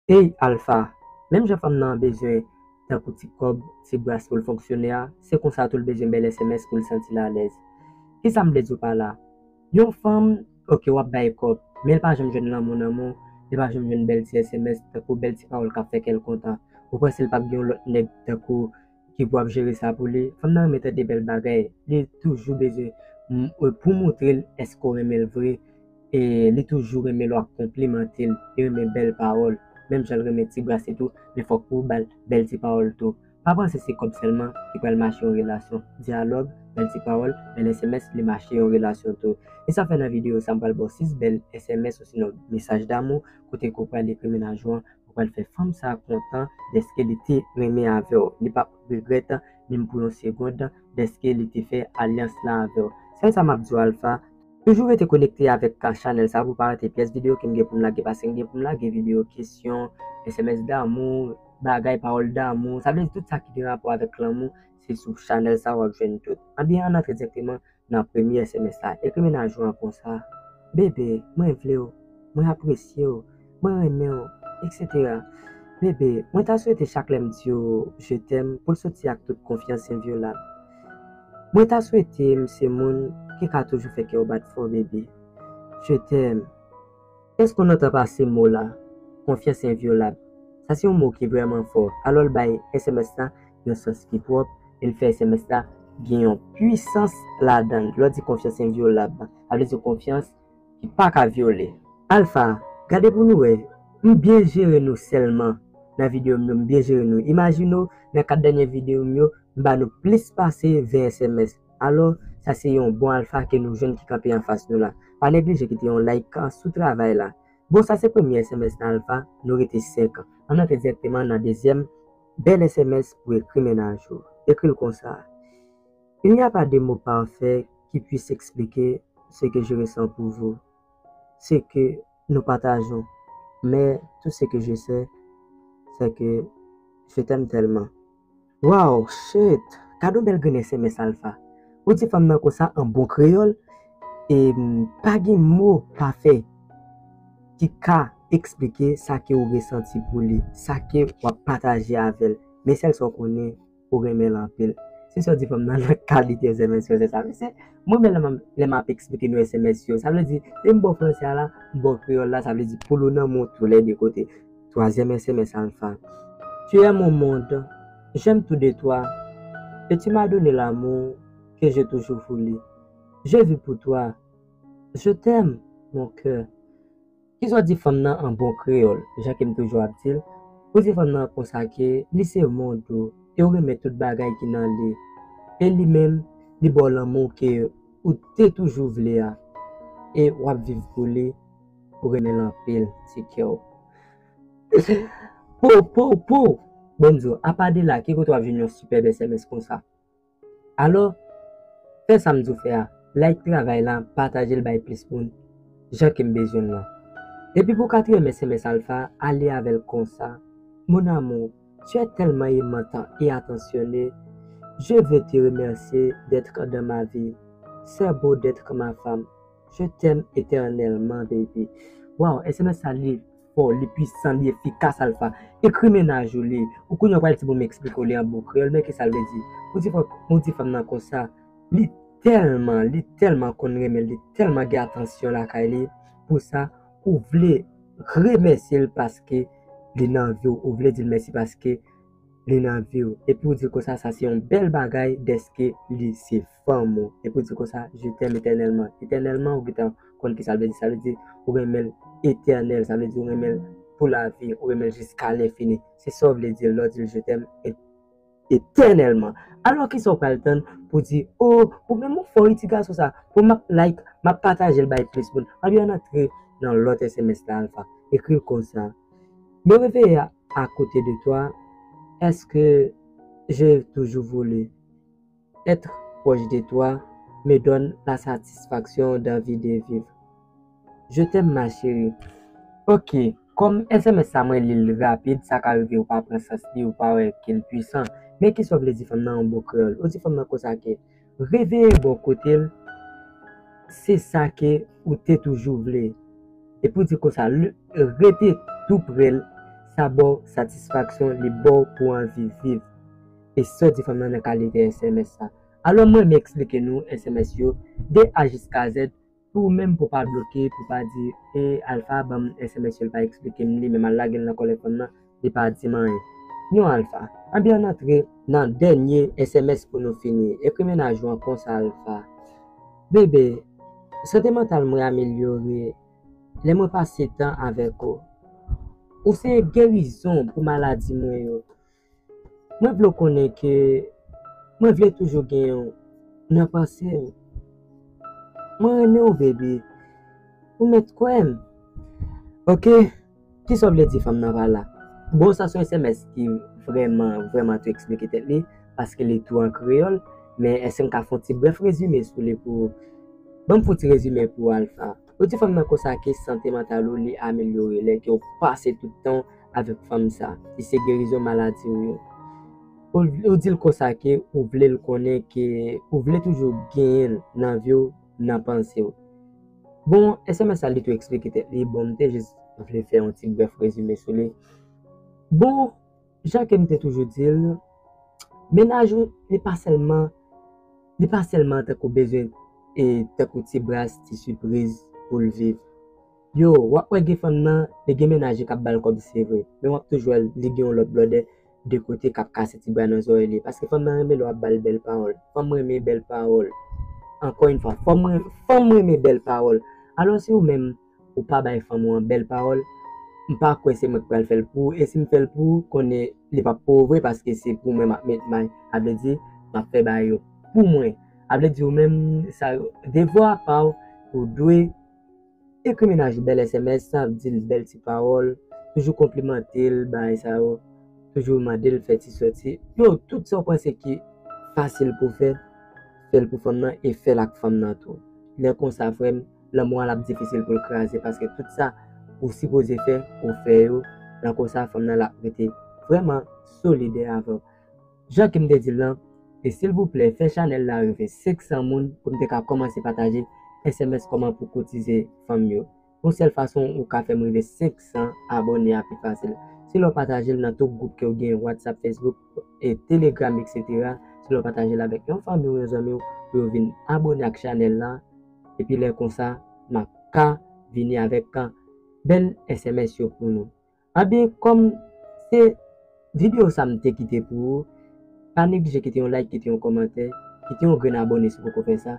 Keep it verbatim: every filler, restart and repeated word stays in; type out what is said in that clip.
Ey Alpha, menm jan fanm nan bezwen tankou ti kòb, ti bras pou l fonksyone a, se konsa tou l bezwen bèl S M S pou l santi l alèz. Kisa m vle di w pa la? Yon fanm, oke, w ap bay kòb, men l pa janm jwenn lanmou nan men w, li pa janm jwenn bèl ti S M S, tankou bèl ti pawòl k ap fè kè l kontan. Ou panse l p ap gen yon lòt nèg tankou ki pou ap jere sa pou li? Fanm nan renmen tande bèl bagay, li toujou bezwen pou w montre l èske w renmen l vre. E li toujou renmen lè w ap konplimante l, li renmen bèl pawòl, menm jan l renmen ti bras li tou, men fòk pou w ba l bèl ti pawòl tou. Pa panse se kòb sèlman ki pral mache yon relasyon. Dyalòg, bèl ti pawòl, bèl S M S, li mache yon relasyon tou. E sa fè nan videyo sa m pral ba w sis bèl S M S osinon mesaj damou kote ke w pral ekri mennaj ou an, ou pral fè fanm sa kontan dèske li te renmen avè w. Li p ap regrèt menm pou yon segonn dèske li te fè alyans la avè w. Sèl sa m ap di w Alpha, toujou rete konekte avèk chanèl sa pou w pa rate pyès videyo ke m gen pou m lage, paske m gen pou m lage videyo kesyon, S M S damou, bagay, pawòl damou, sa vle di tout sa ki gen rapò avèk lanmou, se sou chanèl sa w ap jwenn tout. Anben ann antre dirèkteman nan premye S M S la. Ekri mennaj ou an konsa: Bebe, mwen vle w, mwen apresye w, mwen renmen w, etsetera. Bebe, mwen ta swete chak lè m di w je t'aime pou l soti ak tout konfyans envyolab. Mwen ta swete m se moun ki ka toujou fè kè w bat fò, bebe. Je t'aime. Èske w nan tan pase mo la, konfyans envyolab? Sa se yon mo ki vrèman fò. Alò l bay S M S la yon sans ki pwòp, e l fè S M S la gen yon pwisans ladan l. Lè w di konfyans envyolab, sa vle di konfyans ki pa ka vyole. Alpha, gade pou nou wè, m byen jere nou sèlman nan videyo m yo, m byen jere nou. Imajine w, nan kat dènye videyo m yo, m ba nou plis pase ven S M S. Alò, sa se yon bon Alpha ke nou jwenn ki kanpe anfas nou la. Pa neglije kite yon like sou travay la. Bon, sa se premye S M S nan Alpha, nou rete senk. Ann antre dirèkteman nan dezyèm bèl S M S pou ekri mennaj ou. Ekri l konsa: Il n'y a pas de mots parfaits qui puissent expliquer ce que je ressens pour vous, ce que nous partageons, mais tout ce que je sais, c'est que je t'aime tellement. Wow, shit! Gade yon bèl grenn S M S Alpha. Ou di fanm nan konsa an bon kreyòl, e m, pa gen mo pafè ki ka eksplike sa ke ou resanti pou li, sa ke w ap pataje avè l. Men sèl sa w konnen, ou renmen l anpil. Se sa w di fanm nan, nan kalite S M S yo, se sa. Mesye, mwen menm lè m, lè m ap eksplike nou S M S yo, sa vle di, lè m ba w fransè a la, m ba w kreyòl la, sa vle di poul ou nan men w tou lè de kote. Twazyèm S M S Alpha. Tu es mon monde, j'aime tout de toi, et tu m'as donné l'amour que j'ai toujours voulu. Je vis pour toi, je t'aime, mon cœur. Kisa w di fanm nan an bon kreyòl, jan ke m toujou ap di l, ou di fanm nan konsa ke li se mond ou, e ou renmen tout bagay ki nan li. E li menm, li ba w lanmou ke ou te toujou vle a, e w ap viv pou li, ou renmen l anpil, ti kè w. Po, po, po! Bon, m di w, apa de la, ki kote w ap jwenn yon sipèb S M S konsa? Alò, fè sa m di w fè a, like travay la, pataje l bay plis moun, jan ke m bezwen l lan. Epi pou katriyèm S M S Alpha, ale avè l konsa: Mon amour, tu es tellement aimante et attentionnée. Je veux te remercier d'être dans ma vie. C'est beau d'être ma femme. Je t'aime éternellement, baby. Wow, S M S sa li fò, li pwisan, li efikas, Alpha. Ekri mennaj ou li. Ou konnen w pral di pou m eksplike w li an bon kreyòl, men kisa l vle di? Ou di fanm, ou di fanm nan konsa, li tèlman, li tèlman konn renmen l, li tèlman gen atansyon lakay li. Pou sa, ou vle remèsye l paske li nan vi w, ou vle di l mèsi paske li nan vi w. Epi w di l konsa, sa se yon bèl bagay dèske li se fanm ou. Epi w di l konsa, je t'aime éternellement. Etènèlman, ou gentan konn kisa l vle di. Sa vle di, ou renmen l etènèl. Sa vle di, ou renmen l pou lavi. Ou renmen l jiska lenfini. Se sa w vle di l lè w di l je t'aime é-, etènèlman. Alò, kisa w pral tann pou di, o, ou menm ou fò wi ti gason sa. Pou m ap like, m ap pataje l bay plis moun. Anben ann antre nan lòt S M S la, Alpha. Ekri l konsa. Me réveiller à côté de toi, est-ce que j'ai toujours voulu? Être proche de toi me donne la satisfaction d'envie de vivre. Je t'aime, ma chérie. Ok, kòm S M S sa mwen li l rapid, sa ka rive ou pa pran sans li, ou pa wè ke l pwisan. Men kisa w vle di fanm nan an bon kreyòl? Ou di fanm nan konsa ke reveye bò kote l, se sa ke ou te toujou vle. Epi w di konsa, l-, rete tou pre l, sa ba w satisfaksyon, li ba w pou w anvi viv. E sa w di fanm nan nan kalite S M S sa. Alò, mwen renmen eksplike nou S M S yo de A jiska Z pou ou menm pou w pa bloke, pou w pa di, e Alpha, ban m S M S yo, l pa eksplike m li, men m al lage l nan kòlèt fanm nan, li pa di m anyen. Non, Alpha. Anben, ann antre nan dènye S M S pou nou fini. Ekri mennaj ou an konsa, Alpha. Bebe, sante mantal mwen amelyore lè mwen pase tan avèk ou. Ou se gerizon pou maladi mwen yo. Mwen vle w konnen ke mwen vle toujou genyen w nan panse m. Mwen renmen w, bebe. Ou mèt kwè m. Oke, kisa w vle di fanm nan pa la? Bon, sa se yon S M S ki vrèman, vrèman tou eksplike tèt li, paske li tou an kreyòl, men èske m ka fè yon ti brèf rezime sou li pou ou? Ban m fè yon ti rezime pou ou, Alpha. Ou di fanm nan konsa ke sante mantal ou li amelyore lè ke w pase tout tan w avèk fanm sa. Li se gerizon maladi w yo. Ou, ou di l konsa ke ou vle l konnen ke ou vle toujou genyen l nan vi w, nan panse w. Bon, S M S la li tou eksplike tèt li, bon, m te jis vle fè yon ti brèf rezime sou li. Bon, jan ke m te toujou di l, mennaj ou, li pa sèlman, li pa sèlman tankou bezwen, e tankou ti bras, ti sipriz pou l viv. Yo, w ap wè gen fanm nan, li gen mennaj li k ap ba l kòb, se vre. Men w ap toujou wè l, li gen yon lòt blòdè de kote k ap kase ti bra nan zòrèy li. Paske fanm nan renmen lè w ap ba l bèl pawòl. Fanm renmen bèl pawòl. Ankò yon fwa, fanm ren-, fanm renmen bèl pawòl. Alò, si ou menm, ou pa bay fanm ou an bèl pawòl, m pa kwè se mwen k pral fè l pou ou. E si m fè l pou ou, konnen li p ap pou ou vre, paske se pou mwen m ap met may. Sa vle di, m ap fè bagay yo pou mwen. Sa vle di, ou menm, sa yo, devwa pa w, ou dwe ekri mennaj ou bèl S M S, sa di l bèl ti pawòl, toujou konplimante l, bagay sa yo, toujou mande l fè ti sòti. Yo, tout sa w panse ki fasil pou w fè, fè l pou fanm nan e fè l ak fanm nan tou. Lè konsa, frè m, lanmou an l ap difisil pou l kraze, paske tout sa ou sipoze fè, ou fè yo. Lè konsa, fanm nan l ap rete vrèman solidè avè w. Jan ke m te di l lan, e silvouplè, fè chanèl la rive senk san moun pou m te ka kòmanse pataje S M S kòman pou koutize fanm yo. Yon sèl fason ou ka fè m rive senk san abòne a pi fasil. Se lè w pataje l nan tout gwoup ke w gen, WhatsApp, Facebook, e Telegram, et cetera. Se lè w pataje l avèk yon fanmi w, yon zanmi w, pou yo vin abòne ak chanèl la. Epi lè konsa, m ap ka vini avèk bèl S M S yo pou nou. Anben, kòm se videyo sa m te kite pou ou, pa neglije kite yon like, kite yon kòmantè, kite yon grenn abòne si w poko fè sa,